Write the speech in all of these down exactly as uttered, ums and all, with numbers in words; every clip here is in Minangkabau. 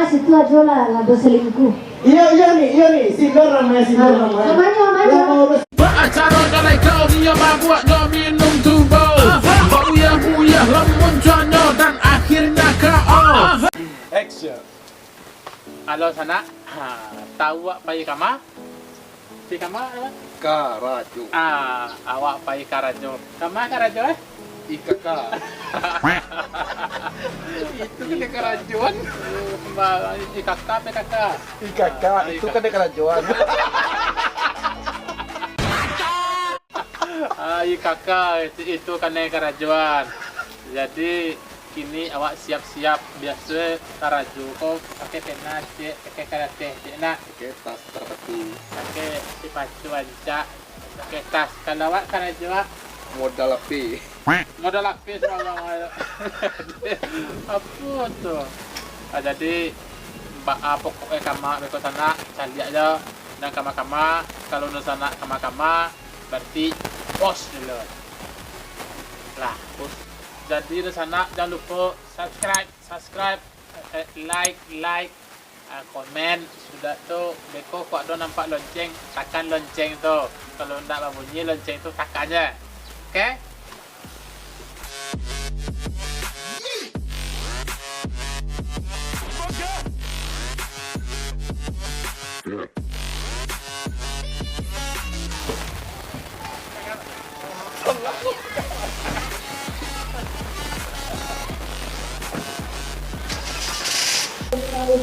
Situ ajo lah, lah basalingkuh. Iyo, iyo ni, iyo ni. Sindor namanya, sindor namanya. Namanya, namanya. Lah mau urus. Baacara kalai kau, dia babuak, dia minum tubo. Bauyah-uyah, lamun cuanyo, dan akhirnya K O. Action. Halo, sanak. Ha, tahu awak pai kama? Pai kama, apa? Karajo. Ah, awak pai karajo. Kama karajo, eh? I K K. Itu kan karajoan. Ba-, I K K, P K K? I K K, ah, itu I K K. Kan karajoan. Ah, I K K, itu, itu kan karajoan. Jadi, kini awak siap-siap. Biaso karajo ko pakai pena, cek, pakai karateh, cek nak. Pakai tas terpeti. Pakai sepatu rancak, pakai tas. Kalau awak karajo, awak modal H P. Modal H P sabanyak. Apo tu? Ah, jadi, ba-, ah, pokoknyo kama beko sanak, caliak jo. Dan kama-kama, kalau dunsanak kama-kama, berarti bos dulu. Lah, bos. Jadi, dunsanak, jangan lupo subscribe, subscribe, eh, like, like, ah, komen. Sudah tu, beko kok ado nampak lonceng, takan lonceng tu. Kalau ndak babunyi lonceng tu, takan je. Oke?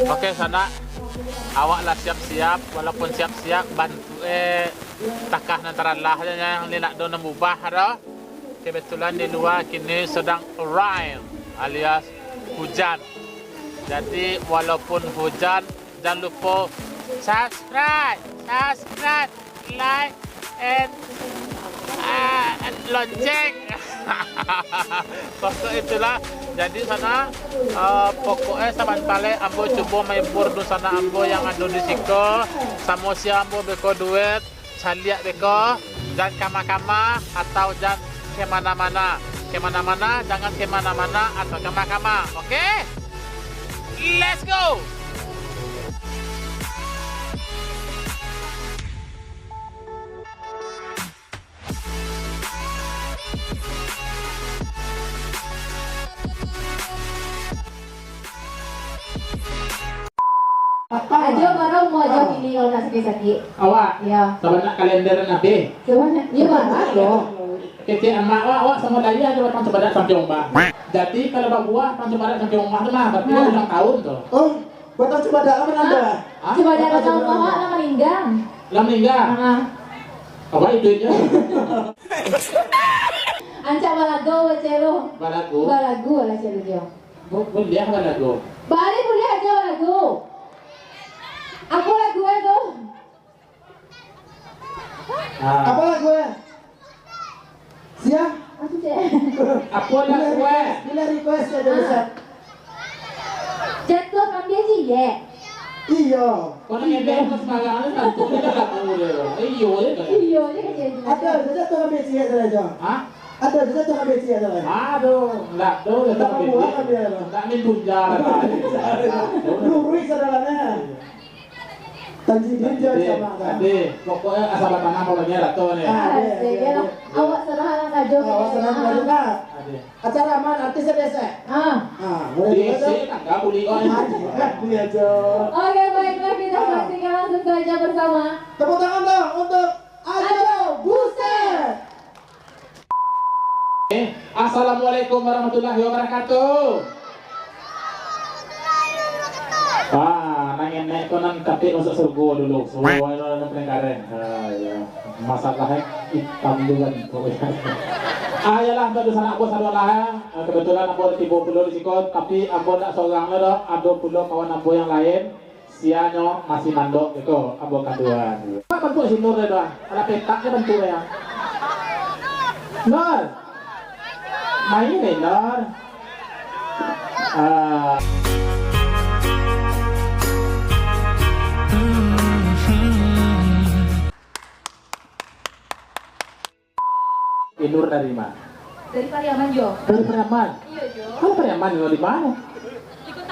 Oke, sanak. Awak lah siap-siap, walaupun siap-siap, bantuak e takah nan taralah aja, yang ni nak do nan bubah ado. Kebetulan di lua kini sedang rain alias hujan. Jadi, walaupun hujan, jangan lupo subscribe, subscribe, like, and, ah, lonceng. Pokok itulah. Jadi, sanak, eh, pokoknyo sabanta lai ambo cubo mahibur dunsanak ambo yang ado di siko. Samo sia ambo beko duet, caliak beko, jan kama-kama atau jan kemana-mana. Kemana-mana, jangan kemana-mana atau kama-kama. Oke? Let's go! Ajo, bara umua Ajo kini, kalau ndak sakik-sakik? Awak? Iyo. Sabanyak kalender nan abih. Sabanyak? Iyo, bara tu. Kecek amak awak, awak samo dayah ajo batang cubadak sampiang umbah. Jadi, kalau babuah batang cubadak sampiang umbah tu mah, berarti ulang tahun tu. Oh, batang cubadak lah mananda. Hah? Cubadak batang umbah awak lah maningga. Lah maningga? Ha. Awak iduiknyo. Rancak balagu, Celo. Balagu? Balagu lah, Celo, jo. Bu-, buliah balagu? Bali buliah ajo balagu. Apo lagu e tu? Ah. Apo lagu e? Sia? Aku cek. Apo lagu e? Bila request, bila request ajo bisa. Jatuah kambia ciek. Iyo. Kau nak ngebek kau sembarang ni, tantu kita lagu dia. Iyo je kan? Iyo je kan dia. Ado sajo tu kambia ciek tu ajo. Hah? Ado sajo tu kambia ciek tu ajo. Aduh, ndak tu, ndak tu kambia ciek. Ndak main tunja lah. Luruih saudaranya. Tanjidin je sama kan. Ade, pokoknyo asal batanam pokoknyo dato ni. Ah, ade, ade, ade. Awak sarahan ajo. Awak sarahan ajo, Kak. Ade. Acara aman, artis ado ese? Ah. Ah, boleh juga tu. Ese tangga buli kau ni. Ah, iya, iya, Jo. Oke, baiklah, kita saksikan langsung saja bersama. Tepuk tangan dong untuk Ajo Buset. Eh, assalamualaikum warahmatullahi wabarakatuh. Ah, nan enek ko nan kapik masuk surga dulu. Surga itu nan paling keren. Ah, iya. Masalah hitam tu kan. Ah, iyalah, tu sanak ambo sadolah, eh. Ah, kebetulan ambo tibo pulo di siko, tapi ambo ndak sorang lah doh. Ado pulo kawan ambo yang lain. Sianyo masih mandok gitu, ambo kaduan. Apa bantuak si Nur tu, ah? Alah petak je bantuak dia. Nur! Main ni, Nur. Ah. Inur dari ma? Dari Pariaman, Jo. Dari Pariaman? Iyo, Jo. Kalau Pariaman, Inur di ma? Di Kota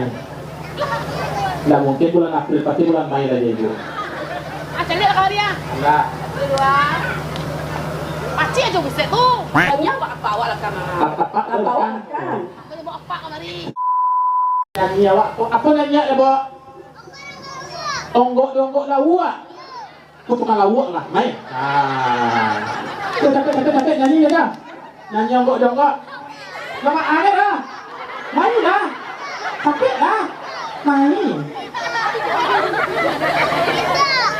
Mai. Ndak mungkin bulan April, pasti bulan Mai lah, Ibu. Ah, caliak lah kau dia. Ndak. Satu, dua. Pacik aja buset tu. Tanya apa, apa awak lah, Kang? Apa, apa, apa awak lah, Kang? Apa dia bawa apa kau mari? Nyanyi awak. Apa nyanyi awak, Bok? Onggok di onggok lauak. Ko tukang lauak lah, mai. Ah. Tuh, capek, capek, capek, nyanyi je dah. Nyanyi onggok-jonggok. Lamak aja dah. Mai lah. Capek lah. Mai.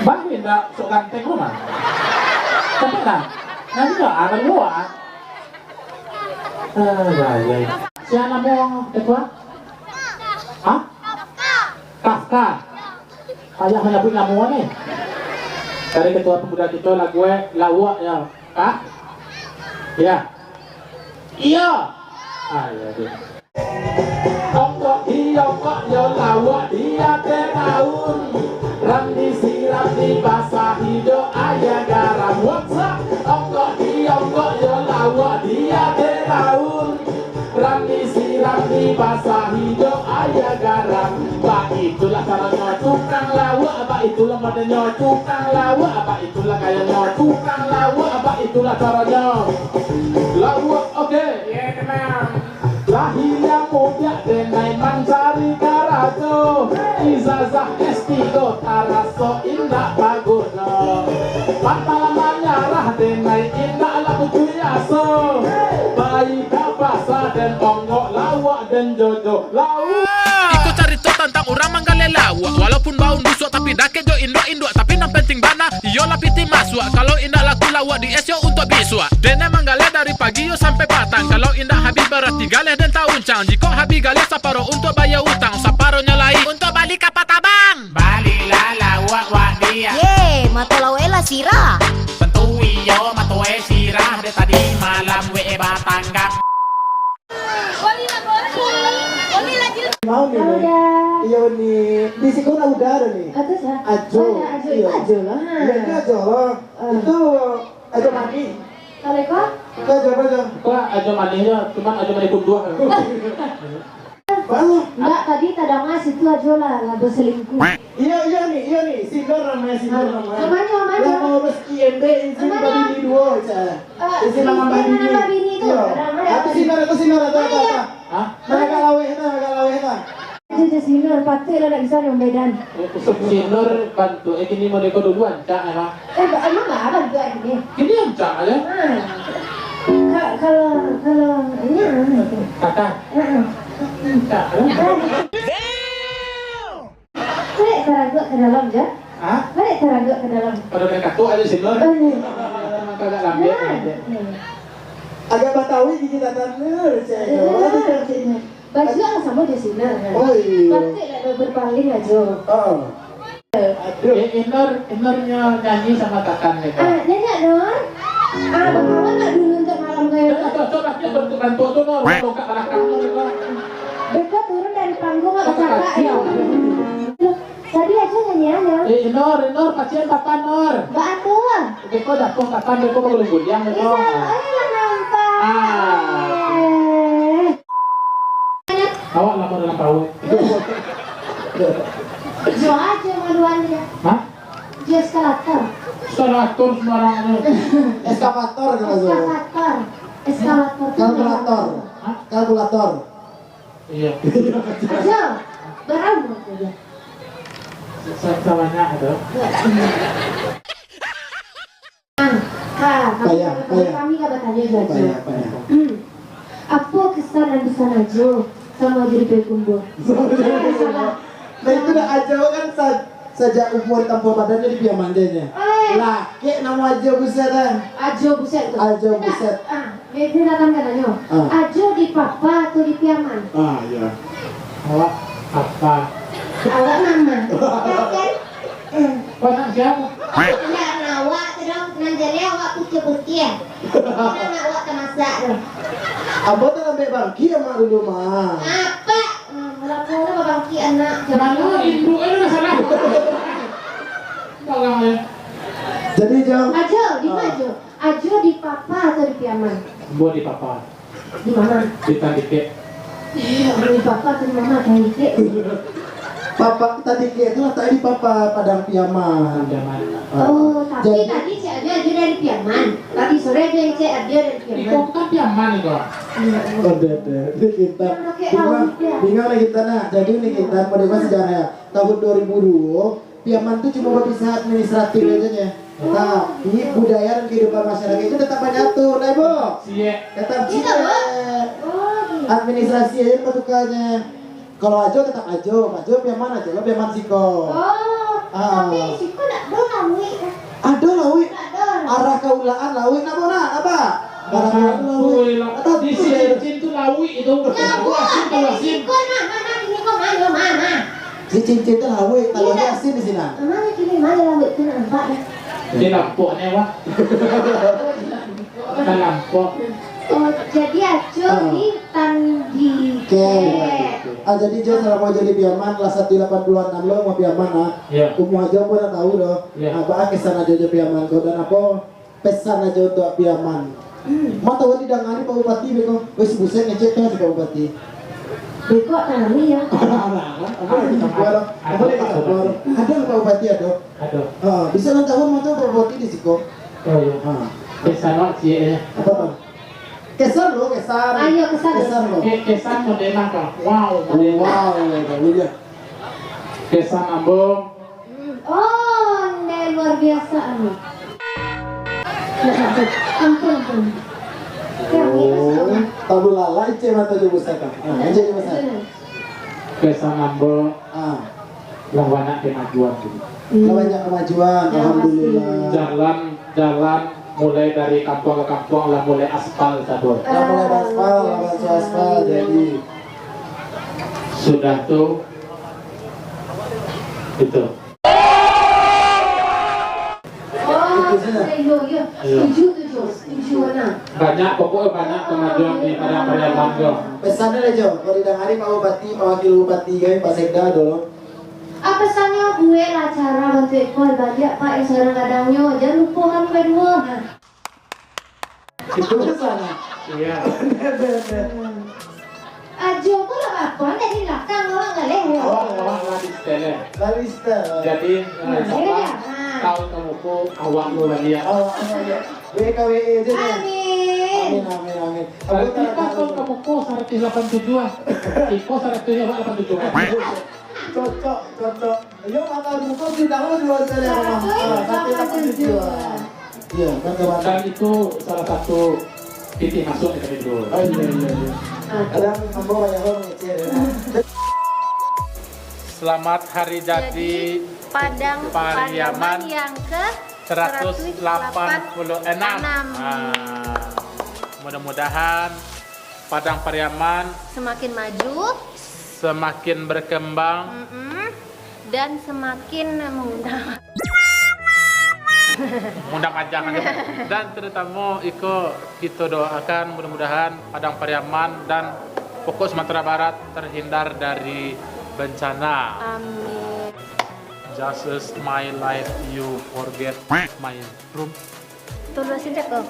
Bah, indak sok ganteng tu mah. Capek lah. Nyanyi lah, ah, baru lauak, ah. Ah, ya, ya. Sia namo ketua? Hah? Kafka. Payah manyabuik namo ni. Dari ketua pemuda kito lagu e lauak yo, Kak? Yo. Iyo. Ah, iyo, iyo. Ongkok di ongkok yo lauak di ateh daun. Ran disiram dibasahi jo aia garam. What's up? Ongkok di ongkok yo lauak di ateh daun. Ran disiram dibasahi jo aia garam. Baitulah caronyo tukang lauak, baitulah modelnyo tukang lauak, baitulah gayonyo tukang lauak, baitulah caronyo. Lauak, oke. Ye, tenang. Lahia mudiak denai mancari karajo. Ijazah S tigo taraso indak baguno. Pantang manyarah denai indak lah putus aso. Pai ka pasa den onggok lauak den jojo. Lauak. Iko carito tantang urang manggaleh lauak. Walaupun baun busuak tapi dakek jo induak-induak. Tapi nan penting bana, iyo lah pitih masuak. Kalau indak laku lauak di es yo untuak bisuak. Denai manggaleh dari pagi yo sampai patang. Kalau indak habih barati galeh den tauncang. Jikok habih galeh saparo untuak bayia utang. Saparonyo lai untuak bali kapa tabang. Balilah lauak wak dia. Ye, mato lauak e lah sirah. Tentu iyo mato e sirah. Dek tadi malam wak e batanggang. Mau ni, Uda. Iyo ni. Di siko lah Uda dah ni. Atas, ha? Ajo. Oh, ya, Ajo. Iyo. Ajo lah, ha. Iyo, itu Ajo lah. Ah. Itu Ajo Manih. Kalau iko? Itu Ajo apa, Jo? Iko Ajo Manih je, cuman Ajo Manih kunduah. Baru. Ndak, tadi tadanga situ Ajo lah, lah basalingkuah. Iyo, iyo ni, iyo ni. Sindur namonyo, Sindur namonyo. Amanyo, amanyo. Lah maurus I M B, izin babini duo, cak. Eh, izin manambah bini. Izin manambah bini tu. Iyo. Amanyo. Atu Sindur, atu Sindur, atu, atu, atu. Hah? Nah, agak laweh nah, agak laweh nah. Ajo, Ajo Sindur, patuik lah ndak bisa mambedan. Sindur bantuak, eh, kini model ko dulu, ancak, eh, lah. Eh, ba-, emang lah bantuak kini? Kini ancak aja. Ha. Ka-, kalau, kalau, iya. Kata? Heeh. Ancak, eh. Taraguak ka dalam, Jo. Hah? Baliak taraguak ka dalam. Pado main katuk aja sih, Nur. Oh, iya. Agak lambiak. Nah, aja. Iya. Agak Batawi gigi tangan, Nur, cek. Iya, cek. Baju yang sama jo si Nur, kan? Oh, iya. Batik lah, Nur, berpaling aja. Oh. Aduh. Eh, Inur, Inurnyo nyanyi sama Tatan gitu. Ah, nyanyi, Nur. Ah, bakawan lah dulu untuk malam kayak gitu. Cocok lah, dia bentuk-bentuk tuh, Nur. Dongkak belakang tuh, gitu. Beko turun dari panggung, nggak bercakap, ya. Tadi aja nyanyian, ya. Eh, Inur, Inur, pacian Tatan, Nur. Nggak atur. Beko jatuh Tatan, beko bagulung-guliang, gitu. Bisa, eh, nampak. Ah. Eh. Awak lamo dalam paruik. Jo aja maluan dia. Hah? Jo eskalator. Eskalator sembarang aja. Eskavator kalau tu. Eskavator. Eskalator tu. Kalkulator. Hah? Kalkulator. Iya. Aja. Barang aja. Sa-, sa-, sabanyak tu. Nah, ka, kami, payah, ka, payah, kami ka batanyo juo, Jo. Payah, payah. Hmm. Apo kesan nan di sana, Jo, samo Ajo di Payakumbuah? Salah, salah. Nah, itu dah Ajo kan sa-, sajak umua ditampuah badan di Piaman, Jo, nyo. Oi. Lakek namo Ajo, buset, eh. Ajo, buset tu. Ajo, buset. Ah. Jadi, datang ka tanyo, ah. Ajo di papa atau di Piaman? Ah, iya. Awak papa. Awak mama. Kan, kan? Eh. Kau anak siapa? Indak, anak awak tu doh, nan jaleh awak putiah-putiah. Nan awak tamasak tu. Ambo tu lambek bangkik amak dulu, mah. Apa? Hmm, lamo tu babangkik anak. Mano induk tu dah salah. Barang, eh. Jadi, Jo. Ajo, di ma, ah, Jo? Ajo di papa atau di Piaman? Ambo di papa. Di mana? Di Tandikek. Eh, di papa atau di mama Tandikek? Papa Tandikek tu latak di papa Padang Piaman. Piaman. Ah. Oh, tapi jadi tadi cek Ajo, Ajo dari Piaman. Tadi sore Ajo cek Ajo dari Piaman. Iko bukan Piaman iko. Iya. Oh, dah, dah. Ini kita. Yang pakai bingung, lauk, ya. Bingung lah kita, nah. Jadi ni kita mau dengar sejarah, ya. Tahun dua ribu dua, Piaman tu cuma bapisah administratif aja, nyo. Oh. Tapi budaya dan kehidupan masyarakat itu tetap banyatu, nah, Ibu? Siap. Tetap siap. Iya, Bang. Oh, gitu. Administrasi aja batukanyo. Kalau Ajo tetap Ajo, Ajo Piaman, Ajo lo Piaman siko. Oh, ah. Tapi siko ndak ado lauik, kan? Ado lauik. Ndak ado. Arah ka Ulaan lauik, ndak ado, nak? Apa? Barang Ajo lauik. Di si cincin tu lauik itu. Lauik. Asin, tahu asin. Siko, nak, mana, siko, mana, mana? Si cincin tu lauik, tahu asin di siko. Mana kini, mana lauik tu nak nampak dah? Dia lampok ni, Wak. Kan lampok. Oh, jadi Ajo, ah, di Tandikek. Oke. Ah, jadi Jo, salamo Ajo di Piaman, lah satu delapan puluh enam lo, mau Piaman, ah. Iya. Umua Ajo pun ndak tahu doh. Iya. Ah, baa kesan Ajo jo Piaman ko, dan apo pesan Ajo untuak Piaman? Hmm. Mah tahu didangani Pak Bupati beko. Wes, buset, ngecek tu si Pak Bupati. Beko tangani, ya. Alah, alah, apo lagi sabar? Apo lagi sabar? Ado Pak Bupati, ado. Ado. Ha, bisa nan tahu mah tu Pak Bupati di siko. Oh, iya. Ha. Kesan awak ciek, ya. Apo tu? Kesan lo, kesan. Ayo, kesan. Kesan lo. Ke-, kesan model apa? Wow, model. Wow, model. Kesan ambo. Oh, ndeh, luar biasa, anu. Ampun, ampun. Oh, tabulalai cek mato jo busa kan? Ah, cek jo busa. Kesan ambo, ah, lah banyak kemajuan tu. Hmm. Lah banyak kemajuan, ya, alhamdulillah. Pasti. Jalan, jalan mulai dari kampuang ka kampuang lah mulai aspal, sado. Lah mulai aspal, lah mulai aspal, jadi. Sudah tu, itu. Oh, itu saja. Iyo, iyo. Iyo. Setuju tu, Jo. Setuju, nah. Banyak, pokoknya banyak kemajuan di Padang Pariaman tu. Pesannya lah, Jo. Kalau didangari Pak Bupati, Pak Wakil Bupati, kan, Pak Sekda tu. Apa sannyo buek lah acara bantuak iko baliak, Pak, yang sekarang kadangnyo. Jangan lupa kami berdua. Itu pesan. Iya. Ajo ko lah apa, dari belakang awak ngaleh. Awak, awak lah di setel, ya. Lah di setel. Jadi, eh, hmm, siapa? Iya, iya. Ah. Tahu kamu ko, awak lo baliak. Awak lo baliak. W K W E aja deh. Amin. Amin, amin, amin. Berarti kan tahun kamu ko saratus lapan tujuh ah. Iko saratus lapan tujuh ah. Cocok, cocok. Yo, atau buka bintang lo dua sekali apa, Bang? Saratus lapan tujuh. Ah, saratus lapan tujuh. Iya, kan, kawan. Dan itu salah satu titik masuk dari dulu. Oh, iya, iya, iya. Ah. Kadang ambo banyak orang ngecek, ya. Selamat hari jadi Padang Pariaman yang ke seratus delapan puluh enam. Ah, mudah-mudahan Padang Pariaman semakin maju, semakin berkembang, mm-mm, dan semakin mengundang. Mengundang panjang aja. Dan terutama iko, kita doakan mudah-mudahan Padang Pariaman dan pokok Sumatera Barat terhindar dari bencana. Amin. Just as my life, you forget my room. Tuluasin cako.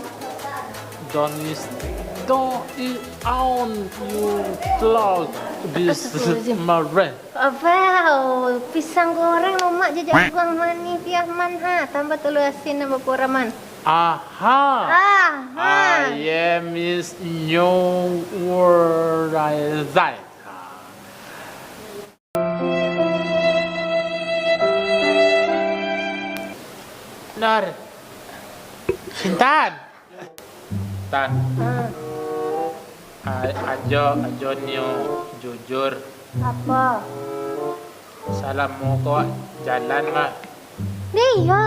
Don't is, don't is on you close this. Astagfirullahaladzim. Mare. Wow, pisang goreng lemak jajak buang manih piah man ha. Tambah tuluasin nambah puraman. Aha. Aha. I am is new world I die. Benar. Intan. Tan. Ah. A-, ajo, ajo nio jujur. Apa? Salamo ko jalan mah. Deh, iyo.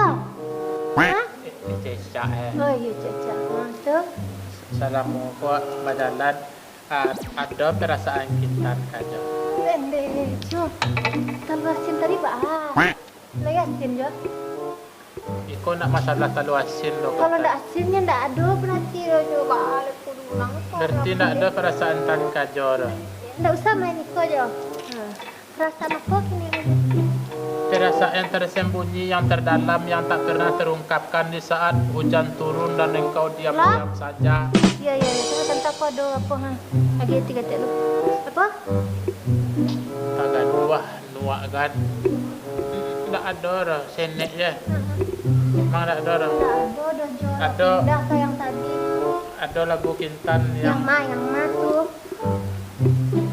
Hah? Eh, eh, cecak, eh. Oh, iyo, cecak. Ah, tu? Salamo ko bajalan, a-, ado perasaan kintan ka jo. Pendek, cu. Tuluasin tadi, Pak. Lah, yakin jo. Iko ndak masalah talua asin doh, Kalau Tan. Ndak asin, nyo ndak ado berarti doh, coba, ah, lepo dulang, Berarti ndak ado perasaan Tan ka jo doh. Ndak usah main iko jo. Ha. Perasaan apa kini ni? Perasaan yang tersembunyi, yang terdalam, yang tak pernah terungkapkan di saat hujan turun dan engkau diam-diam saja. Iya, iya, iya. Tunggu, Tan, aku ado apa, ha? Lagi tiga tek lu. Apa? Tagaduah. Nuak kan? Ndak ado doh, senek je. Memang ndak ado doh. Ndak ado doh, Jo. Ado. Pindah ka yang tadi. Ado lagu Kintan Yang yang ma, yang ma tu?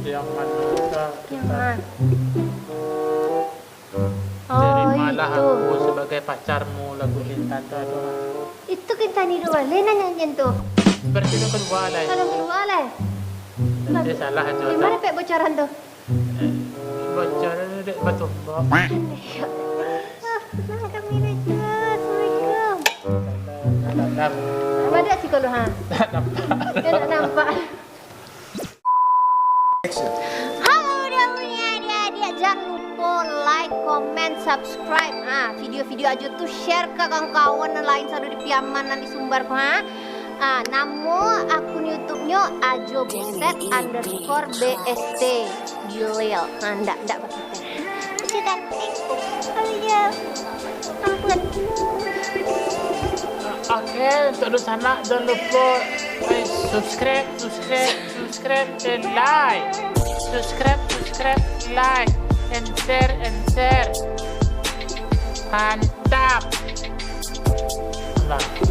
Yang mano tu? Yang ma? Oh, Terimalah itu. Aku sebagai pacarmu, lagu Kintan tu ado. Itu Kintan hidup balik nanya macam tu. Berarti tu kedua lah. Kalau kedua lah. Berarti salah aja. Di mana pek bocoran tu? Bocor dek batumbok. Ah, tenang kami, Raja. Assalamualaikum. Salam. Badak siko lu, ha? Tak nampak. Kan tak nampak. Halo, dah punya adik-adik. Jangan lupa like, comment, subscribe. Ah, video-video aja tu share ke kawan-kawan nan lain sado di Piaman nan di Sumbar ko, ha. Ah, namo akun YouTube-nyo ajo buset underscore B S T. Julil. Ah, ndak, ndak bakito. Oke, untuk dunsanak, jangan lupa, eh, subscribe, subscribe, subscribe, and like. Subscribe, subscribe, like, and share, and share. Mantap. Nah.